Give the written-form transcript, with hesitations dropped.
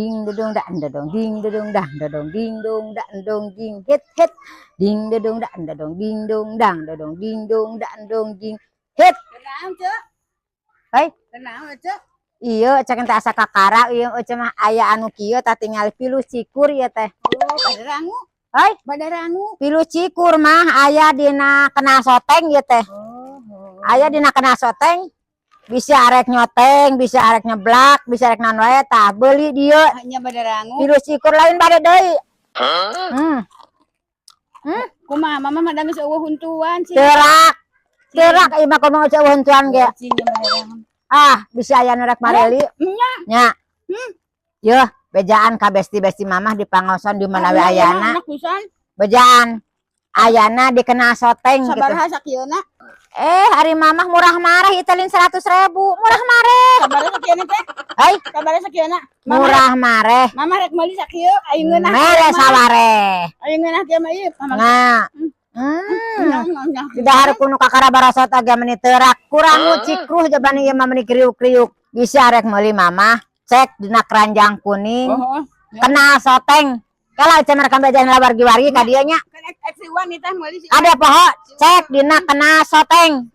Ding dong dan dong ding dong dang dong ding dong dan dong ding hit hit ding dong dan dong ding dong dang dong ding dong dan dong ding hit. Kenaon, Cek? Hei. Kenaon, Cek? Iya, cek teh asa kakara ieu Ece mah aya anu kieu tah, tinggal pilu cikur ieu teh. Oh, badarangu. Hai. Badarangu. Pilu cikur mah aya dina kena soteng ieu teh. Oh. Aya dina kena soteng. Bisa arek nyoteng, bisa arek nyeblak, bisa arek naon wae tah beuli dieu. Hanya badarangu. Pilu cikur lain bade deui. Kumaha mama mah da geus euweuh huntuan sih. Terak. Terak ieu mah kumaha euweuh huntuan ge. Cing badarangu. Ah, bisa aya nu rek mareli. Nya. Nya. Yeuh, bejaan ka besti-besti mamah di pangoson di mana we ayana. Enak pisan. Bejaan. Ayana dikena soteng gitu. Sabaraha sakieuna? Eh, hari mamah murah marah ieu teh lain 100 ribu. Murah mareh. Sabaraha sakieuna teh? Hai, Sabaraha sakieuna? Mama murah mareh. Mama rek meuli sakieu ayo ngeunah. Mere sawareh. Ayo ngeunah kieu mah ieu. Mama. Nah. Nya, nya, nya. Tidak harus kuno kakara barasot agak meni terak. Kurang cikruh jaban ieu mah meni kriuk-kriuk. Bisa rek meuli mamah, cek dina keranjang kuning. Oh, oh. Kena soteng. Kalau cenah mereka bejain wargi-wargi ka dieu nya. Kan ek si wanita meuli si. Ada poho cek dina kena soteng.